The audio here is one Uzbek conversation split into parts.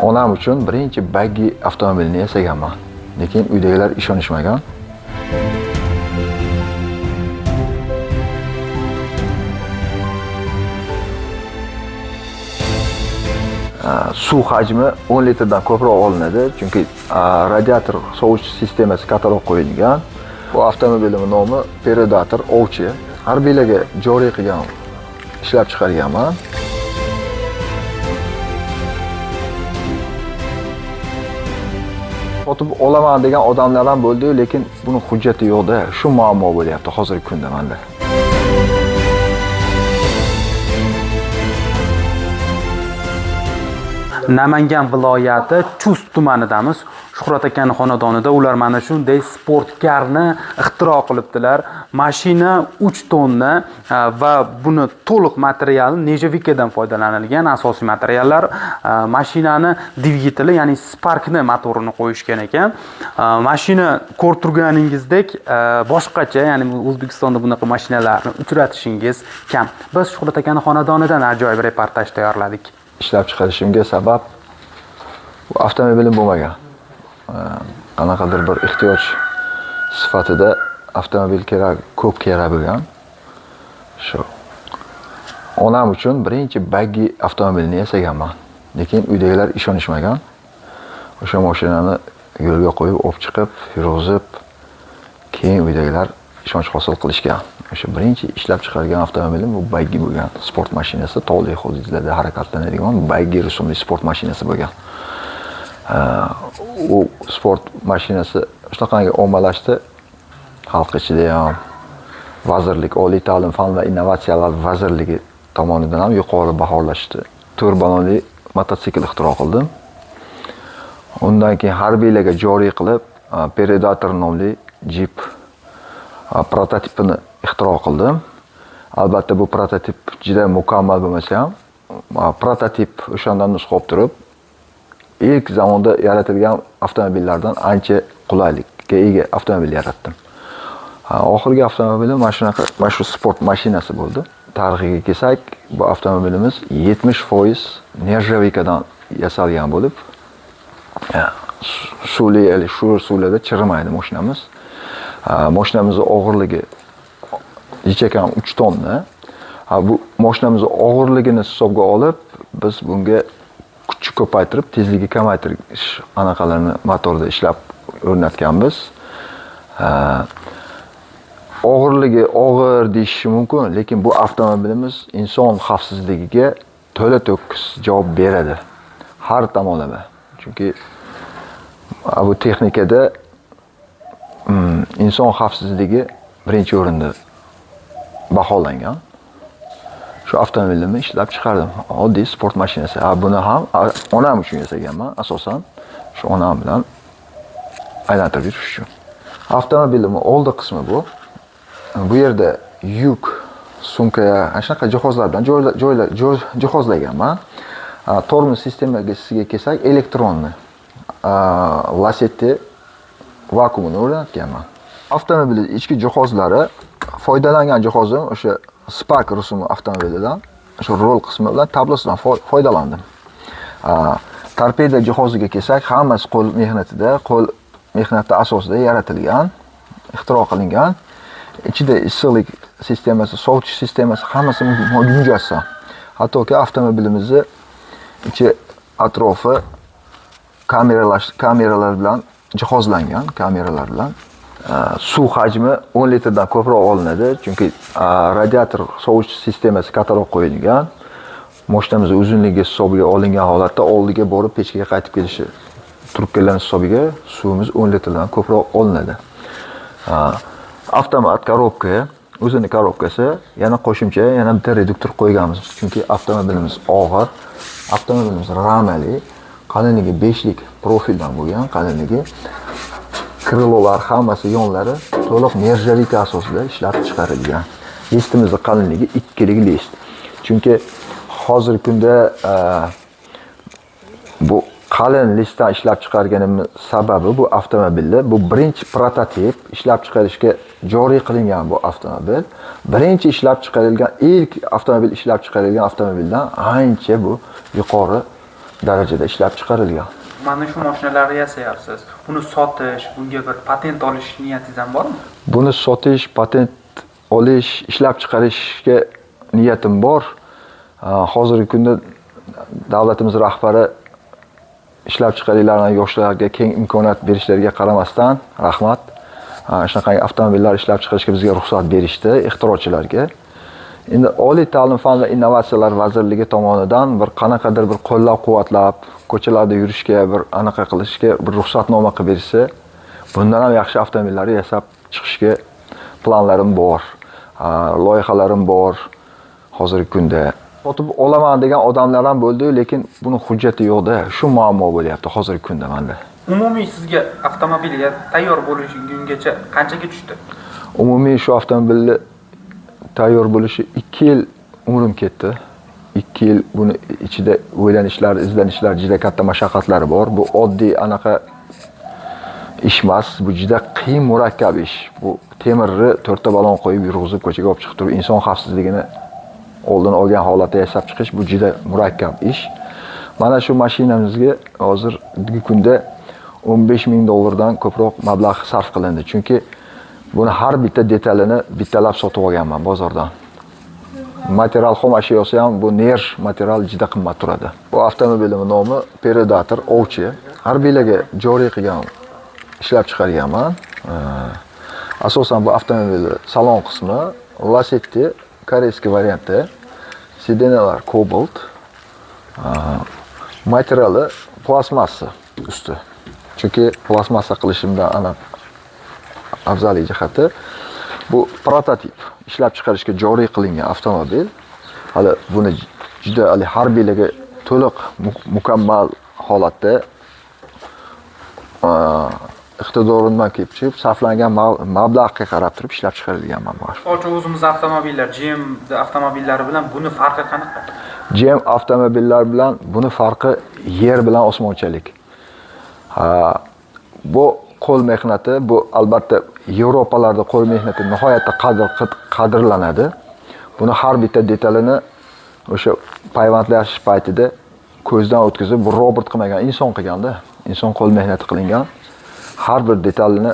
Onam uchun birinchi baggi avtomobilini yasaganman. Lekin uydagilar ishonishmagan. Suv hajmi 10 litrdan ko'proq olinadi, chunki radiator sovutish sistemasi kattaroq qo'yilgan. Bu avtomobilimning nomi Predator ovchi. Harbiylarga joriy qilgan, ishlab chiqarganman. Sotib olaman degan odamlar ham bo'ldi, lekin buni hujjati yo'qda. Shu muammo bo'lyapti hozirgi kunda menda. Namangan viloyati Chust tumanidamiz. Shuhrat akaning xonadonida ular mana shunday sportkarni ixtiro qilibdilar. Mashina 3 tonna va buni to'liq materiali nejevikadan foydalanilgan asosiy materiallar. Mashinani dvigateli, ya'ni Sparkni motorini qo'yishgan ekan. Mashina ko'rib turganingizdek boshqacha, ya'ni O'zbekistonda bunaqa mashinalarni uchratishingiz kam. Biz Shuhrat akaning xonadonidan ajoyib reportaj tayyorladik. Ishlab chiqarishimga sabab bu avtomobilim bo'lmagan. Qanaqadir bir ehtiyoj sifatida avtomobil kerak, ko'p kerak bo'lgan. Shu onam uchun birinchi baggi avtomobilini yasaganman. Lekin uydagilar ishonishmagan. O'sha mashinani yo'lga qo'yib, olib chiqib, yurg'izib, keyin uydagilar ishonch hosil qilishgan. O'sha birinchi ishlab chiqargan avtomobilim bu baggi bo'lgan. Sport mashinasi, tog'li hududlarda harakatlanadigan baggi rusumli sport mashinasi bo'lgan. U sport mashinasi shunaqangi ommalashdi. Xalq ichida ham vazirlik, Oliy ta'lim, fan va innovatsiyalar vazirligi tomonidan ham yuqori baholashdi. 4 balonli mototsikl ixtiro qildim. Undan keyin harbiylarga joriy qilib, Predator nomli Jeep prototipini ixtiro qildim. Albatta bu prototip juda mukammal bo'lmasa ham, prototip o'shandan nusxa olib turib, ilk zamonda yaratilgan avtomobillardan ancha qulaylikka ega avtomobil yaratdim. Oxirgi avtomobilim mana shunaqa, mana shu sport mashinasi bo'ldi. Tarixiga kelsak, bu avtomobilimiz 70% nerjavikadan yasalgan bo'lib, suvli, ya'ni shu suvlarda chirimaydi mashinamiz. Mashinamizning og'irligi ichakam 3 tonna. Bu mashinamizning og'irligini hisobga olib, biz bunga kuchni ko'paytirib, tezligi kamaytirish anaqalarini motorda ishlab o'rnatganmiz. Og'irligi og'ir deyish mumkin, lekin bu avtomobilimiz inson xavfsizligiga to'la to'kis javob beradi. Har tomonlama. Chunki bu texnikada inson xavfsizligi birinchi o'rinda baholangan. Shu avtomobilni ishlab chiqardim. Oddiy sport mashinasi. Buni ham onam uchun yasaganman, asosan shu onam bilan aylantirib yurish uchun. Avtomobilimning oldi qismi bu. Bu yerda yuk, sumka, ana shunaqa jihozlar bilan jihozlaganman. Tormoz sistemasiga kelsak, elektronli, Lacetti vakuumini o'rnatganman. Avtomobilning ichki jihozlari, foydalangan jihozim o'sha Spark rusumli avtomobilidan, o'sha rol qismi bilan tablosidan foydalandim. Torpeda jihoziga kelsak, hammasi qo'l mehnatida, qo'l mehnati asosida yaratilgan, ixtiro qilingan. Ichida issiqlik sistemasi, sovutish sistemasi hammasi mujassam. Hattoki avtomobilimizni ichi atrofi kameralar bilan jihozlangan, kameralar bilan. Suv hajmi 10 litrdan ko'proq olinadi, chunki radiator sovutish sistemasi kattaroq qo'yilgan. Mashinamiz uzunligi hisobiga olingan holatda oldiga borib pechkaga qaytib kelishi trubkalarning hisobiga suvimiz 10 litrdan ko'proq olinadi. Avtomat korobka, o'zini korobkasi, yana qo'shimcha yana bitta reduktor qo'yganmiz, chunki avtomobilimiz og'ir, avtomobilimiz ramali, qalinligi 5lik profildan bo'lgan, qalinligi, krilolar hammasi yonlari to'liq nerjavika asosida ishlab chiqarilgan. Listimizning qalinligi 2lik list. Chunki hozirgi kunda bu qalin listdan ishlab chiqarganimiz sababi bu avtomobilda bu birinchi prototip ishlab chiqarishga joriy qilingan bu avtomobil. Birinchi ishlab chiqarilgan, ilk avtomobil ishlab chiqarilgan avtomobildan ancha bu yuqori darajada ishlab chiqarilgan. Mana shu mashinalarni yasayapsiz. Buni sotish, bunga bir patent olish niyatingiz ham bormi? Buni sotish, patent olish, ishlab chiqarishga niyatim bor. Hozirgi kunda davlatimiz rahbari ishlab chiqarishlarni yoshlarga keng imkoniyat berishlariga qaramasdan, rahmat, shunaqangi avtomobillar ishlab chiqarishga bizga ruxsat berishdi, ixtirochilarga. Endi Oliy ta'lim, fan va innovatsiyalar vazirligi tomonidan bir qanaqadir bir qo'llab-quvvatlab, ko'chalarda yurishga, bir anaqa qilishga bir ruxsatnoma qilib berishsa, bundan ham yaxshi avtomobillarni yasab chiqishga planlarim bor, loyihalarim bor hozirgi kunda. Sotib olaman degan odamlar ham bo'ldi, lekin buni hujjati yo'qda. Shu muammo bo'lyapti hozirgi kunda menda. Umumiy sizga avtomobil tayyor bo'lishigungacha qanchaga tushdi? Umumiy shu avtomobilni tayyor bo'lishi 2 yil umrim ketdi. 2 yil buni ichida o'ylanishlar, izlanishlar, juda katta mashaqqatlari bor. Bu oddiy anaqa ish emas, bu juda qiyin, murakkab ish. Bu temirni to'rtta balon qo'yib yurg'izib ko'chaga olib chiqib turib inson xavfsizligini oldini olgan holatda yasab chiqish bu juda murakkab ish. Mana shu mashinamizga hozirgi kunda 15 ming dollardan ko'proq mablag' sarf qilindi. Chunki buni har bitta detalini bittalab sotib olganman bozordan. Material xom ashyosi ham bu нерж material juda qimmat turadi. Bu avtomobilimning nomi Predator, ovchi. Harbiylarga joriy qilgan, ishlab chiqarganman. Asosan bu avtomobilni salon qismi Lacetti корейский variantda. Сиденья lar Cobalt. Materiali plastmassa usti. Chunki plastmassa qilishimdan ana afzallik jihati bu prototip, ishlab chiqarishga joriy qilingan avtomobil. Hali buni juda hali harbiylarga to'liq mukammal holatda iqtidorimdan kelib chiqib sarflangan mablag'ga qarab turib ishlab chiqarilgan bu. Misol uchun, o'zimiz avtomobillar, GM avtomobillari bilan buni farqi qanaqa? GM avtomobillar bilan buni farqi yer bilan osmonchalik. Ha, bu qo'l mehnati, bu albatta Yevropalarda qo'l mehnati nihoyatda qadrlanadi. Buni har bitta detalini o'sha payvandlash paytida ko'zdan o'tkazib, bu robot qilmagan, inson qilganda, inson qo'l mehnati qilingan. Har bir detalini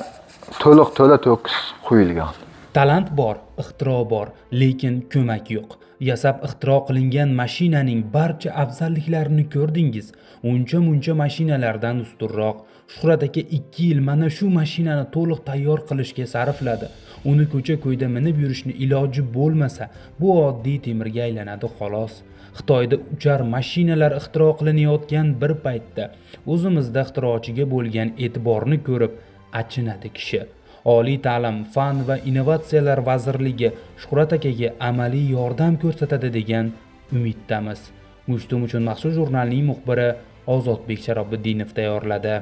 to'liq to'la to'kis qo'yilgan. Talant bor, ixtiro bor, lekin ko'mak yo'q. Yasab ixtiro qilingan mashinaning barcha afzalliklarini ko'rdingiz. Uncha muncha mashinalardan ustunroq. Shuhrat aka 2 yil mana shu mashinani to'liq tayyor qilishga sarfladi. Uni ko'cha-ko'yda minib yurishni iloji bo'lmasa, bu oddiy temirga aylanadi xolos. Xitoyda uchar mashinalar ixtiro qilinayotgan bir paytda o'zimizda ixtirochiga bo'lgan e'tiborni ko'rib achinadi kishi. Oliy ta'lim, fan va innovatsiyalar vazirligi Shuhrat akaga amaliy yordam ko'rsatadi degan umiddamiz. Mushtum uchun maxsus jurnalning muxbiri Ozodbek Sharobiddinov tayyorladi.